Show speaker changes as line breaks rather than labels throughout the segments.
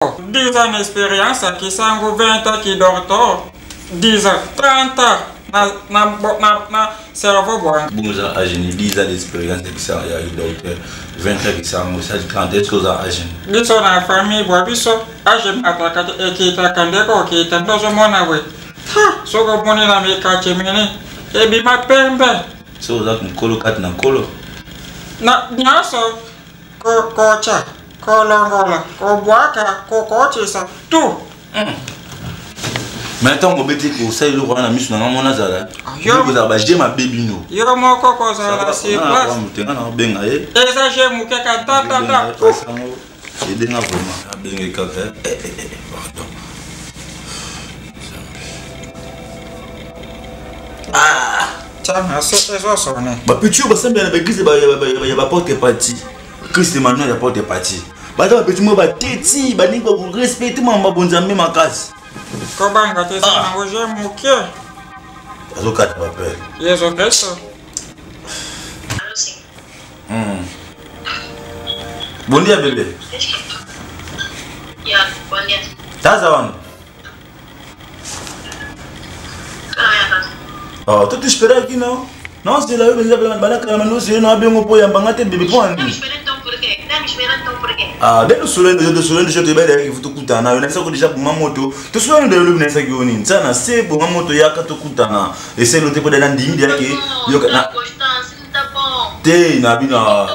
10 ans d'expérience ya kisango, 20 ans ki docteur, 10 ans, 30 ans na, na, na, na cerveau bwanga.
Bongo oza age ni 10 ans d'expérience ya kisango ya docteur, 20 ans kisango, ça 30, est-ce que oza age ni?
Biso na famille bwa biso age mataka te, ekitaka nde kokita nde ozomona boye. Ha, soki omoni na mikati mini ebima pembe.
Soki oza mokolo kati na nkolo.
Na nyonso Kokotya, kolongola, kobwaka, kokotisa, tout.
Mais ntango obeti kosala eloko wana na miso na ngai mona azala
Yo-
kozala baje mabe bino
Yo moko kozala sur place.
motenga na obenga ye
Eza je moke ka ta ta ta.
ebenga vraiment abenge kaka eh, eh, eh, pardon. Bapeti oyo basambela na baeglise ya baporte parti Christ Emmanuel ya porte parti, baza bapeti moko bateti balingi bakorespecte mama bonzambe makasi.
Kobanga te, sango je moke.
Azokata bapele.
Yesu Kristo.
Bon dia bebe.
Ya, bon dia.
Taza wana. Oh, tô te esperando aqui não. Não, se lá eu venho para bana kana no se não abengo po yamba ngate bebe po ani. Ah, dès le soleil de soleil de je te belle avec vous kutana. Yo nasa ko déjà pour mamoto. To soleil de le nasa ki oni. Tsana se pour mamoto yaka to kutana. Et c'est l'autre pour dana ndimi dia ke yo na te na bino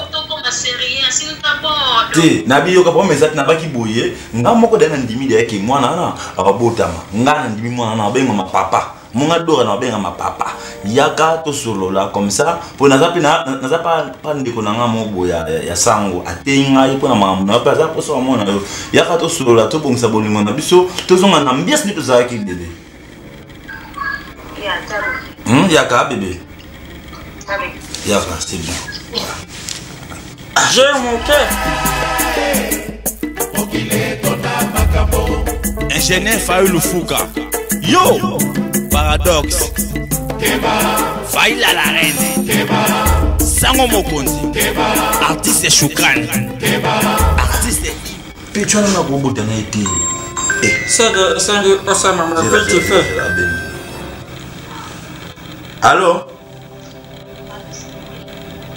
te nabi yoka problème eza te nabaki boye nga moko dai nandimi deya ke mwana wana akabotama nga nandimi mwana wana abengama papa monga dora na abengama papa yaka tosolola comme ça mpo naza mpe naza pa ndeko na nga moko boye ya sango ateyi ngai mpo na makambo na yo mpe aza mposa ya mwana yo yaka tosolola tobongisa bolingo na biso tozonga na ambiance nde tozalaki bebe. Yaka bebe. Yaka, c'est bien.
J'ai mon cœur.
Ingénieur Fayulu Lufuka. Yo! Paradoxe. Faïla la reine. Sango Mokonzi. Artiste Choukran. Artiste.
Pe tu as kobota na ye te.
Senge esengi osama ma petit feu.
Allo?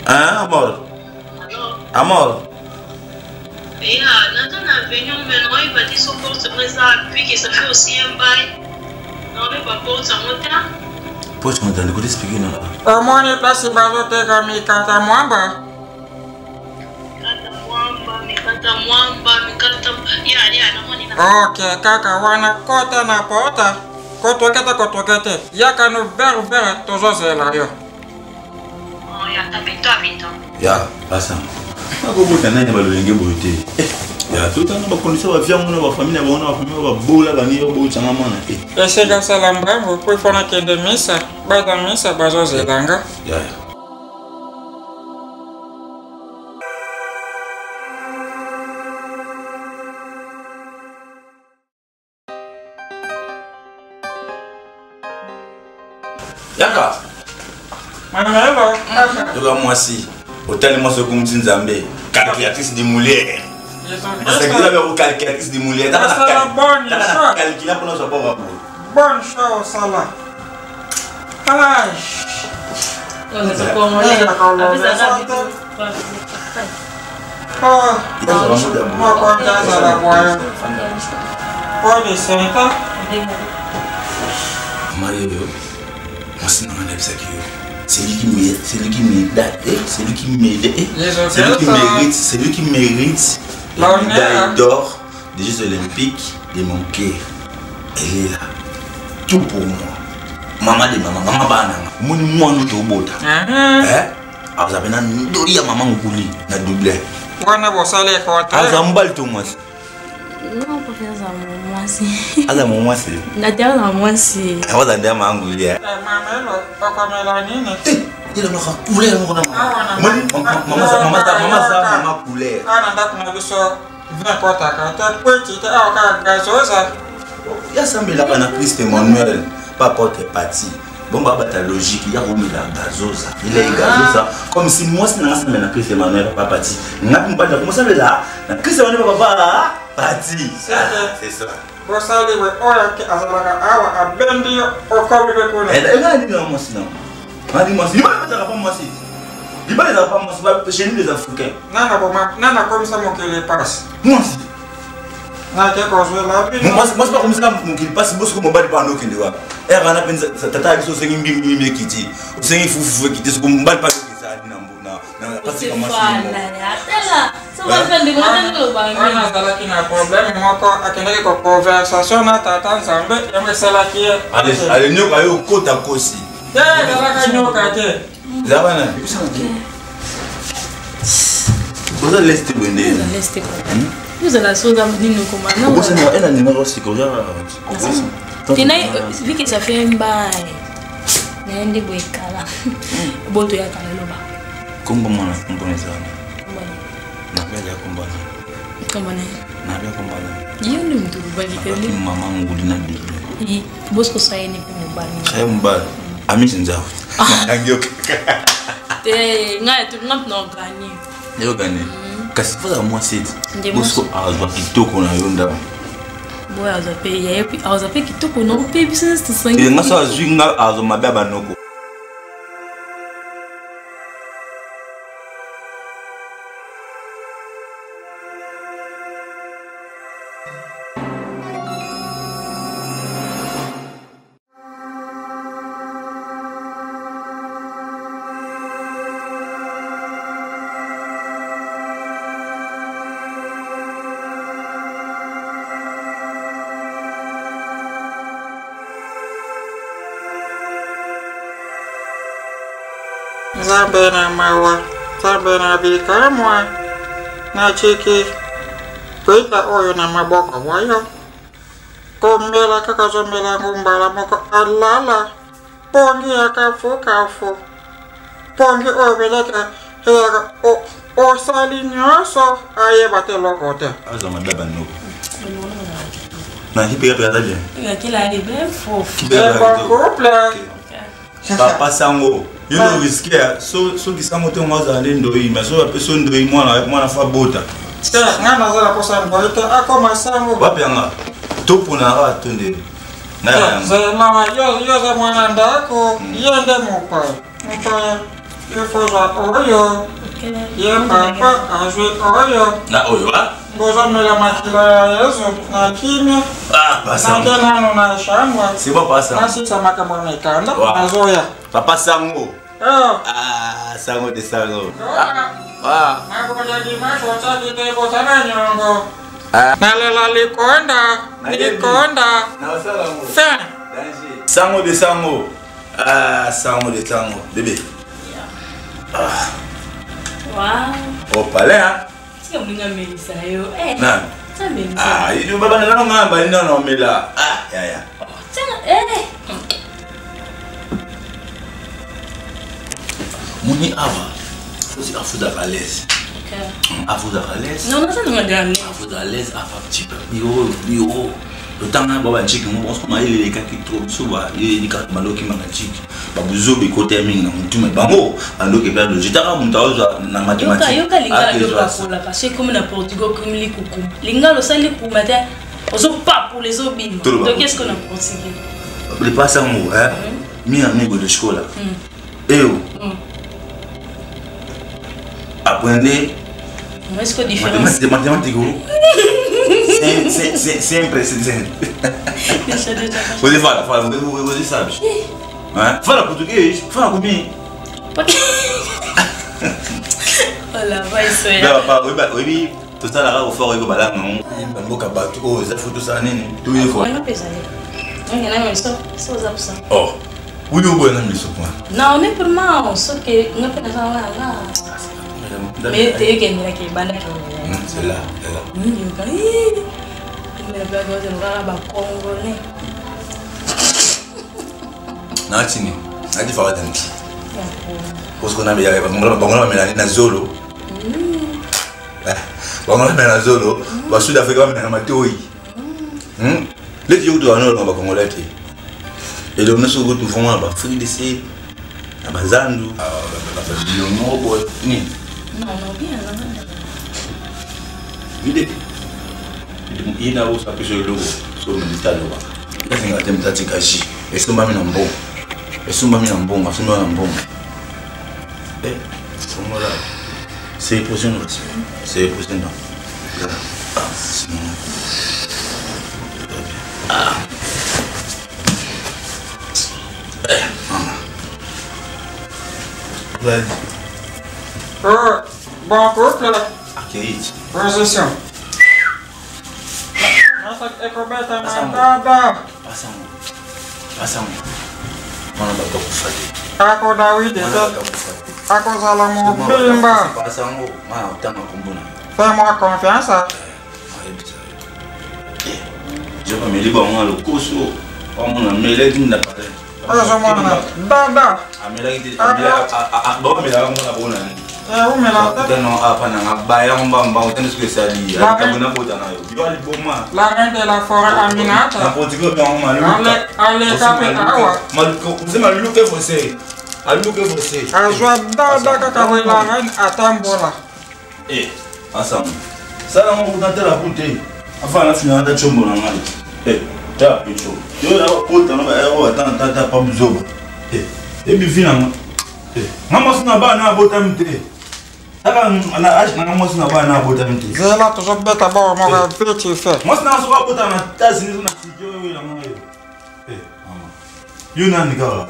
Hein, Amor? Amor?
Yeah, naza na avenue mais naoyeba te so porte yango eza vu que ça fait aussi un bail naoyeba porte yango te.
Porte yango tandi kote explique na.
Omoni place bazoteka mikata mwamba.
Mikata mwamba, mikata mwamba, mikata ya ya namoni na.
Ok, kaka wana kota na pota. Kotokete kotokete. Yaka no ver ver tozozela yo.
Oh, ya tabito abito.
Ya, pasa. Nakobota nani balolenge boye te. Ya totanga bakondisa baviango na bafamile na bango na bafamile babola bani yo botanga mwana te.
Esika sala mbambo po ifo nakende misa, bata misa bazozela nga.
Ya ya. Yaka.
Mamelo.
Yoka mwasi. Otali mwasi okumisi Nzambe. Calculatrice de Molière. Esengeli abe ko calculatrice de Molière.
Osala bonne choix.
Calcula mpona ozwa boko boye.
Bonne choix osala. Ai. Oh, mokonzi azala bwayo. Pole senta.
Mama yoyo, mwasi nanga nayebisaki yo. Celui qui mérite, celui qui mérite, celui qui mérite, celui qui mérite, celui qui mérite la médaille d'or des Jeux Olympiques de mon cœur. Elle est là. Tout pour moi. Maman de maman, maman bana. Moni mwana tobota. Eh? Aza pena ndoli ya maman nguli na double.
Wana bosali contraire.
Aza mobali to mwasi?
Non, papa, aza mwasi.
Aza mwasi.
Na tena na mwasi.
Aza ndia mama nguli.
Eh, mama okomela nini?
Eh, ila maka couleur moko na mama. Mama za mama za mama za mama couleur.
Ana ndako na biso vin kotaka te kweti te awa kaka gazoza.
Yasambelaka na Christ Emmanuel pa porte parti. Bon ba bata logique ya komela gazoza. Il est gazoza comme si moi si na sambela na Christ Emmanuel pa parti. Ngapi mobali na komosambela na Christ Emmanuel papa. Pati. C'est ça.
Bosali we oyo azalaka awa abendi yo okomi mpe kuna.
Nga nini na mwasi na nga nini mwasi libala ezalaka pa mwasi, libala ezalaka pa mwasi chez nous les Africains.
Nana boma nana komisa mokili pasi.
Mwasi
nake kozwela bino.
Mwasi bakomisa mokili pasi bosiko mobali mpa andokende wapi? Ere wana mpenza tata ya biso osengi mbimbi ekiti, osengi fufufu ekiti, soko mobali mpa andokende na
Wana azalaki na problème moko, akendaki ko conversation na tata Nzambe, yango esalaki ye.
Ale nyoka yo okota kosi.
Te, ezalaka nyoka te.
Eza wana. Oza leste boye nde.
Ozala soza nini okoma
obosani ena numéro sikoyo.
Tena vu que ça fait un bail naye nde boye kala boto ya kala loba.
Kombo mwana, kombo na eza wana nabia kombo na
kombo na
nabia kombo na
yo nde moto olobaki te.
Mama nguli na Bible.
Bosco sayeni mpe mobali.
Saye mobali amisi nzawu nakangi yo.
Te, ngai nga na oganie.
Eyokani kasi fozala mwasi eti bosco azwa kitoko na yo ndako.
Boye azwa mpe yaye, azwa mpe kitoko na mpe biso nyonso tosangi.
Nga so azwi nga azwa mabe ya banoko.
Nzambe na mawa, Nzambe na bikamwa, natiki pwita oyo na maboko bwayo. Komela kaka ozomela yango mbala moko alala pongi ya kafukafu, pongi oyo belaka eyaka osali nyonso ayeba te eloko te.
Azwa mabe ya banoko na kipeka aza bien.
Bon couple.
Papa sango yo no risque soki sango te ngo azala nde ndoi, mais soki apesi yo ndoi mwana, mwana fa bota.
Te, nga nazala posa ndoi te, akoma sango.
Wapi yanga topona kaka to nde.
Mama, yo oza mwana ndako, ye nde mopaya. Mopaya il faut zwa oyo ye papa azwi oyo.
Na oyo
bozomela makila ya Yesu na kimia. Nake nano na chambre.
C'est bon, papa sango.
Nasisa makambo ya mikanda, nazoya.
Papa sango. Ah, sango de sango.
Nakoya dimanche otiaki te bosana nyongo. Nalela likonda likonda fin.
Sango de sango. Ah, sango de sango bébé. Ah.
Wow.
Au palais, hein.
Tika moninga amelisa yo.
Nani? Ah, baba na nga bali na omela. Ah, ya ya. Moni awa afuzaka à l'aise, afuzaka à l'aise.
Non, naza nanga de à l'aise.
Afuza à l'aise afa petit bureau bureau totanga ba bajiki ngo bonso mayele elekaki trop biso bayeli kaka bandokimaka jiki babuzoba ekota ya mingi na motu me bango bandoki epe logi taka moto azwa na
mathématique. Yoka lingala yokakolaka soki ekomi na Portugal okomi likukuma lingala osali likukuma te ozopapola ezobima. Donc est ce que na portugais
lepasa ngo mi amigo de escola eu aprende
Est-ce que différence
Mathématique, sempre, sempre. Você fala, fala, você sabe. Fala português, fala comigo.
Olha, vai ser.
Oyebi tosalaka ofort oyebi balanga yango bamboka bato oyo eza fo tosala nini toyekola. Oh, oyo oboya na miso kuna.
Non, mais pour moi, soki nga mpe naza wana mais teyekendelaki ebandaki.
C'est là, c'est là.
Yoka bacongolais.
Natini nati faka tanti osiko bango bamelani na zolo, bango bamela na zolo, basud Afrika bamela na matoi leti yokutu wana olonga bacongolais te elongo nyonso kutu vraiment na baafrique du Sud na bazandu bilongo boye nini
Non, non, bien, non.
Vide. Ye na osa peso eloko so milita aloba. Nazinga te mita tika jus. Esombami na mbongo. Esombami na mbongo, asombami na mbongo. Eh, fongola. C'est posé non. C'est posé non. Ah, sinon. Ah. Eh, mama. Vas-y.
Oh, bon couple.
Akei.
Position. Ekobeta matata.
Pasango. Pasango. Mwana bato akufa te.
Ako Dawidi te. Akozala mobimba.
Pasango. Mwana otanga kombo na.
Fais-moi confiance.
Je ameli bango na lokoso. Bamona melaki na palais.
Ozomona dada.
Amelaki te. Baomelaka ngo na bona nini.
Umela te.
Tano apa na nga baya mba mba otani soki esali. Alikambo na bota na yo. Yo aliboma.
La reine de la forêt Aminata.
Na portugais obenga maluka.
Aleka mpe awa.
Maluka, oze maluka você. Aluka você.
Azwa dada kaka boye la reine atambola.
Eh, asango. Sala ngo kutantela kute. Afana fina ata chombo na ngai. Eh, ta pecho. Yo na kota na ba ero ata tata pa buzoba. Eh, ebi vina nga. Eh, nga mwasi na bana abotami te. Kaka na age na nga mwasi na bana abotami te.
Zela tozobeta boro moko ya vite fait.
Mwasi na soki abotama na États-Unis na studio oyo na ngai. Eh, mama. Yo nani kaka?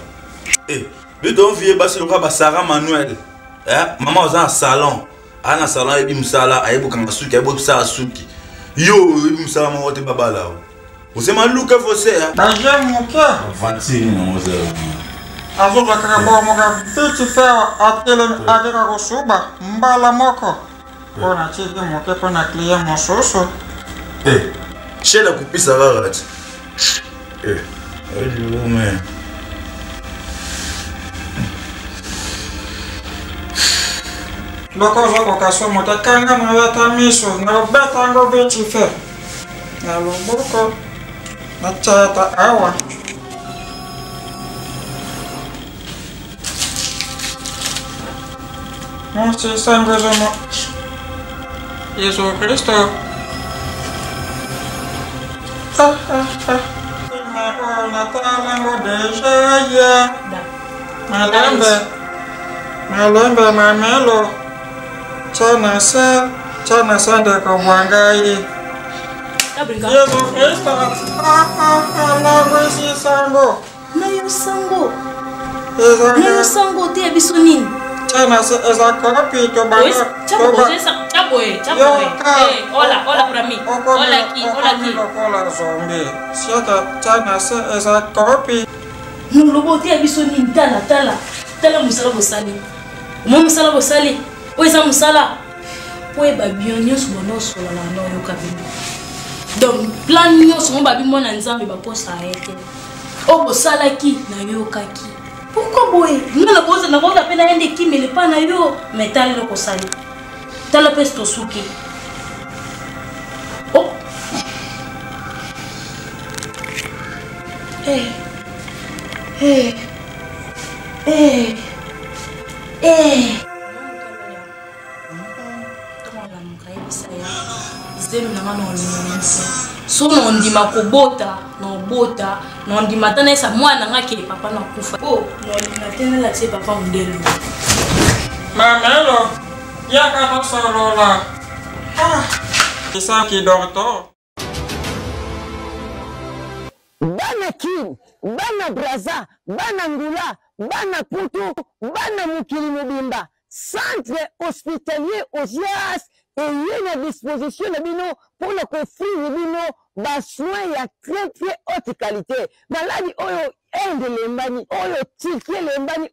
Eh, yo to vie basi lokola ba Sarah Manuel. Eh, mama oza na salon. Aa na salon ayebi mosala, ayebi kokanga suki, ayebi kosala suki. Yo oyebi mosala moko te babala yo. Osema luka fose ya.
Baje moke.
Aventure nini yango ozala.
Azozwa kaka boro moko ya vite fait atelemi akeka kosuba mbala moko. Mpo na tiki moke mpo na client mosusu.
Eh, shela kupisa kaka ti. Eh, oyo me.
Loko ozokoka somo te kanga na yo ata miso na obeta yango vite fait na loboko natya ata awa. Mwasi sango ezomo Yesu Kristo. Ah, ah, ah. Oyo natala ngo deja ya malembe malembe mamelo tya na se tya na se ndeko bwa ngai Yesu Kristo alangwisi sango
na yo sango na yo sango oteya biso nini
tya se eza kopi tobaokomi lokola zombi siaka tya na se eza kopi
noloba oteya biso nini tala tala tala mosala bosali omoi mosala bosali oyo eza mosala oyeba bio nyonso bona osolala na oyoka bino donc plan nyonso mo babi mwana nzambe bakosa ye te oyo bosalaki nayokaki pourquoi boye nga nakoza mpe naye nde ekimela epa na yo mai tala eloko osali tala mpe tosuki oh. Eh. Eh. Eh. Eh. Zemi na nga na olinga so na ondima kobota na obota na ondima ata nayesa mwana na nga ke papa na kufa o na olinga te nalakisa papa mondelo.
Mamelo yaka tosolola. Ah, isaki doctor.
Bana Kin, bana Brazza, bana Ngula, bana Putu, bana mokili mobimba, Centre Hospitalier Ozias eye na disposition na bino mpo na koffrir bino ba soins ya très très haute qualité. Maladi oyo Inde elembani, oyo Turquie elembani.